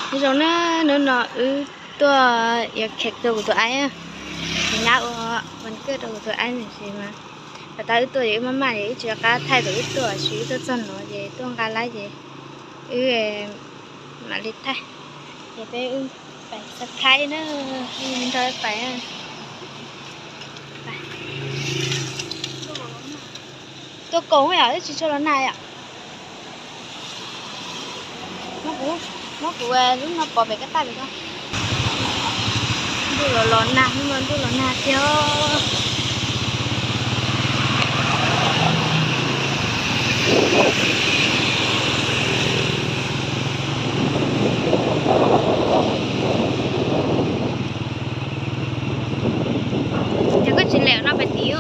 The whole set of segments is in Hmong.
Nyob zoo na, hnub no wb tuaj yuav cake rau kuv tus aib, kuv nyab ua ua kej rau kuv tus aib tab sis mas pas tas wb tuaj ces wb maj maj es wb tsis nco qab thaij thaum wb tuaj, tab sis wb tuaj txog no ces tuaj nqa lawm ces wb mam li thaij. Ces peb wb pais surprise na, nrog pais. Tuaj koom yom, wb tsis tshua los nag yom. Muab kuv lub no pov pem kab tag pem ko. Ntuj los los nag, hnub no ntuj los nag tiag. Ces koj tsis lem no pem tid.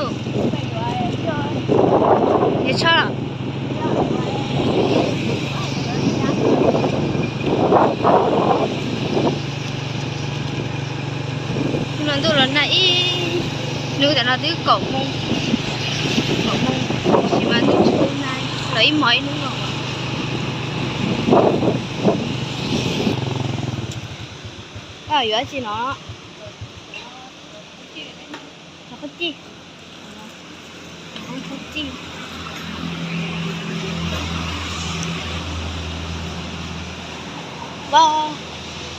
Yuav tshoj los. Hnub no ntuj los nag ib hnub, tam no twb kaum moo, kaum moo, tab sis mas ntuj tsis nag, los ib hmos ib hnub no. Koj yuav dab tsi no? Cov qub cij. Cov qub cij.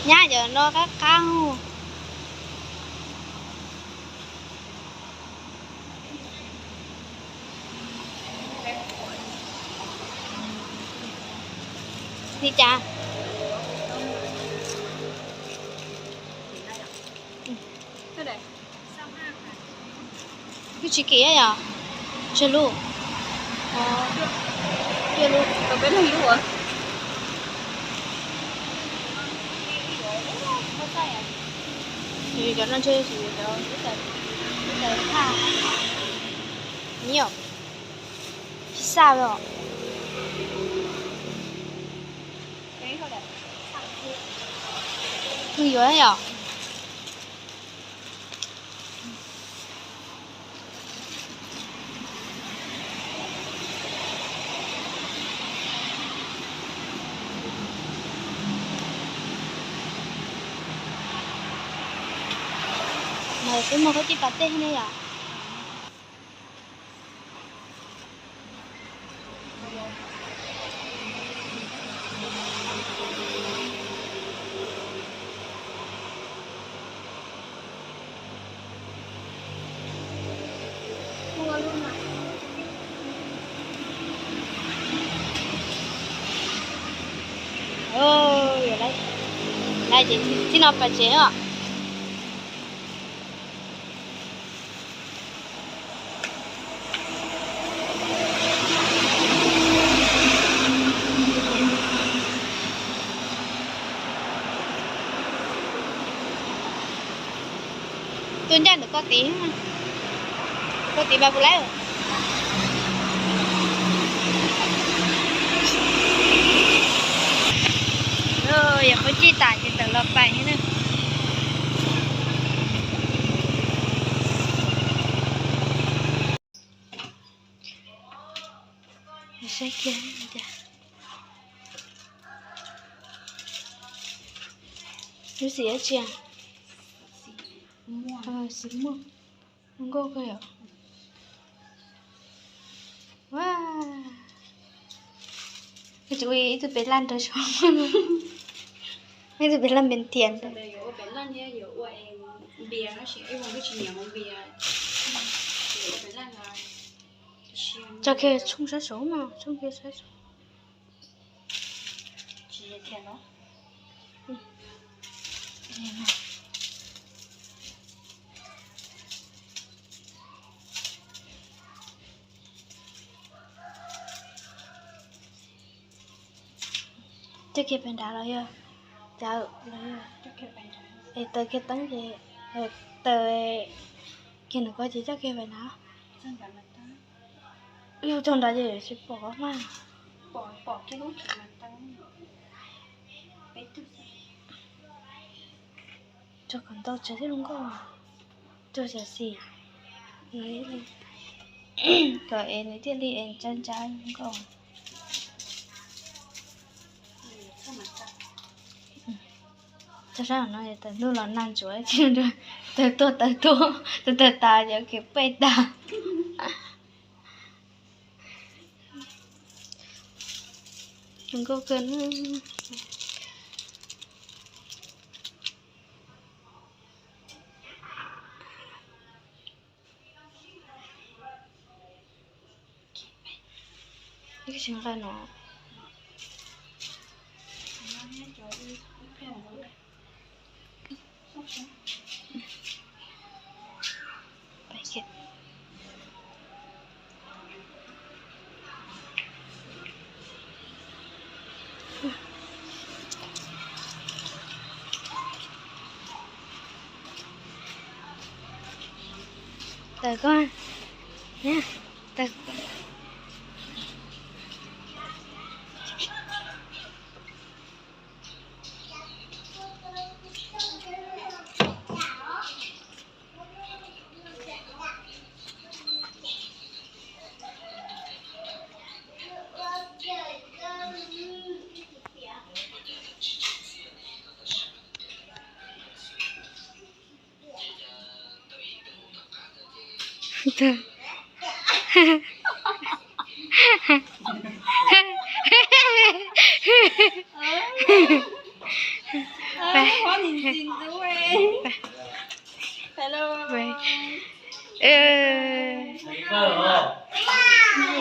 Nyab cov no qab qab. Li cas? Twb tsis kim yom? Tsawg lub? Peb leeg lub. Cov no ntshe yog cov, cov thaj ni yom. Tsis xaj os. Tus yuav yom. Mas twb muaj khaub cij pas tej ne yom. Lawm ces txij no pais tsev os. Tus ncaj ntawm koj tid, koj tid mas puas laib. Yog qhov cij tas ces tawm los pais na. Saib kiag, lub xim dab tsi? Xim muag, zoo nkauj kawg yom. Koj tsis ua ib tug pem laj nrog saib, ib tug pem laj npe ntias ntag. Tso kiag tshooj sab saud mas, tshooj kiag sab saud. Coj kiag pem nrad los yog, cov, es taws kiag teeb ces, taws kiag nram ko ces coj kiag pem nrad. Yog txog nrad ces tsis pom qab mas. Tso kom ntau tsawv thiab zoo nkauj. Rau xyov xim, kom es nws thiaj li es ntsa ntsa zoo nkauj. Tag sab no tawm hnub los nag ntsuav, tawm tuaj tawm tuaj, tawm tawm tas yog kev peb tas. Zoo nkauj kawg na. Tsis nqa no. Tawm koj, tawm.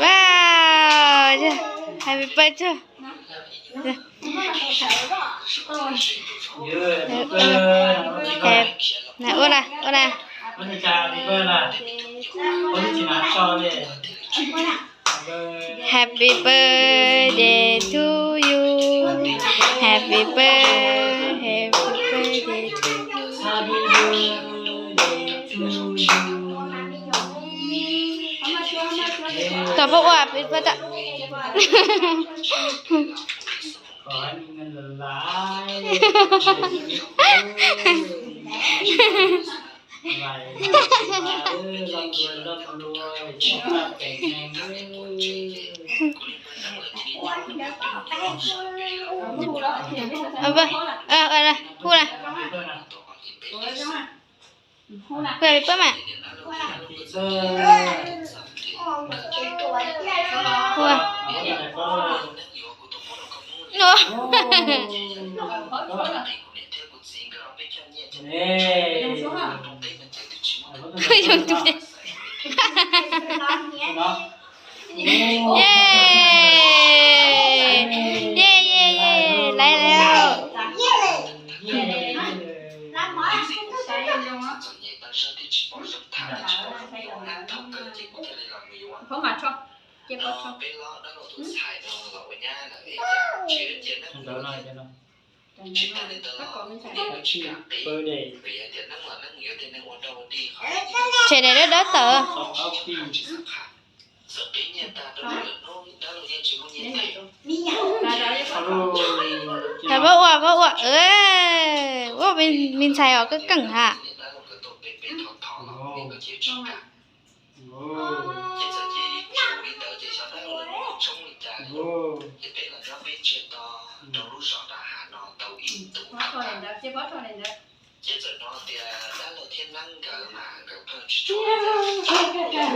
Wow, happy birthday. Ua na, ua na. Happy birthday to you. Happy birthday, happy birthday to you. Tom pab ua pab tom. Hu na. Hu na pab mas. Hu. Yoo tus de. Ye, ye, ye, ye, laiv lawm. Tsev daim dawb dawb tawm. Pab ua, pab ua, ua me ntxhais os, keej keej ha.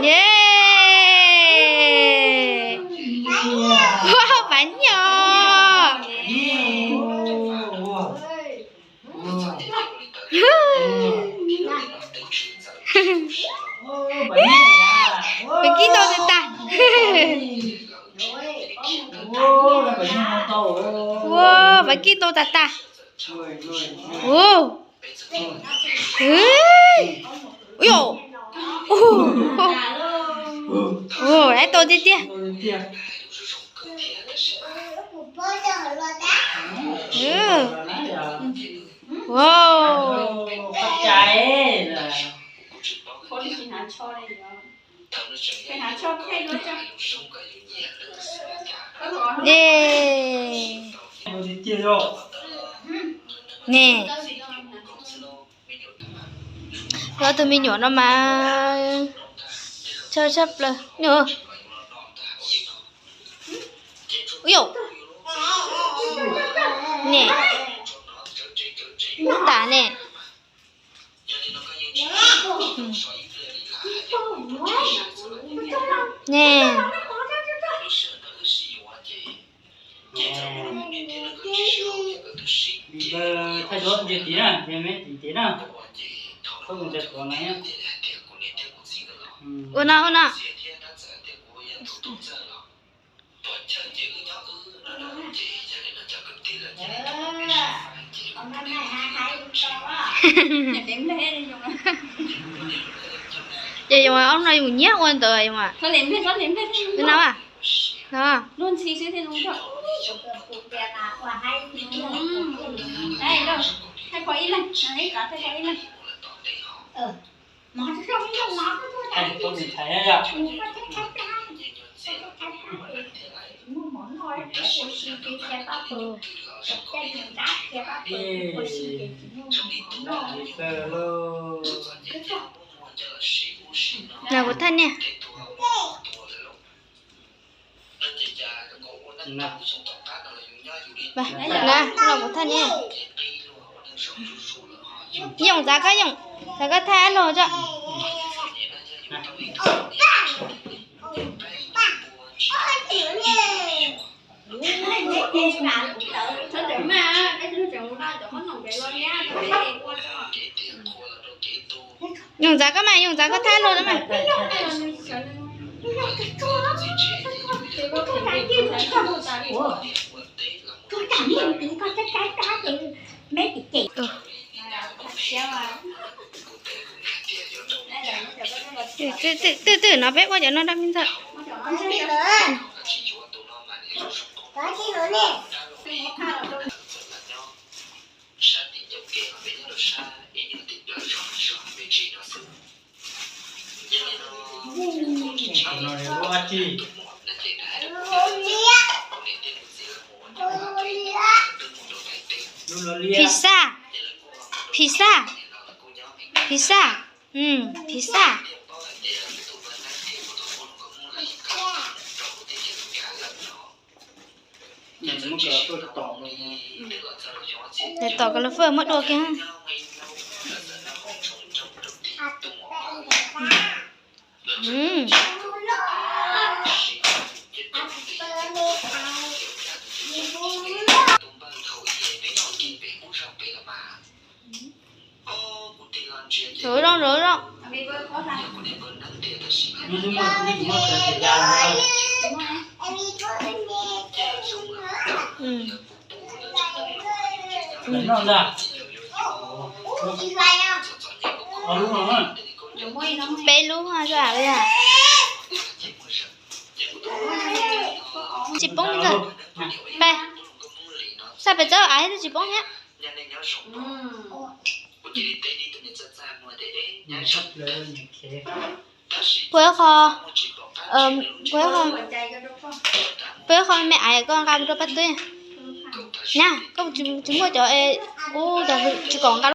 Ye. Ua pab nyom. Pab kib ntau tas tas. Ua, pab kib ntau tas tas. Ua. Ui yom. Ua, laiv tau tiag tiag. Wow. Ye. Ne. Ob tug me nyuam no mas tshaj tshaj plaws. Ui yom. Ne. Ne. Ne. Thaij duab ntsia tid na, ntsia me tim tid na. Thaij mus ntsia tuav no. Ua no, ua no. Ces yog ob no yus nyiam ua ntawd yog no. No. Los kuv thaij nej. Los kuv thaij nej. Yoos, txav koj, Yoos, txav koj thaij ab lug tso. Yoos, txav koj mas, Yoos, txav koj thaij ab lug mas. Twb, twb, twb no peb ua cov no dab phim ntxawm. Pizza, pizza, pizza, pizza. Tom ko los faj muab dua kiag. Rau zoo, rau zoo. Peb lub. Tsis poob li ntawd. Peb, xaj peb txawb av thiab tsis poob thiab. Puas ib qho, puas ib qho, puas ib qho me me aiv koj nqa mus rau pab twb. Nyab, koj tsis muaj cov, ub, cov tsis kom nqa.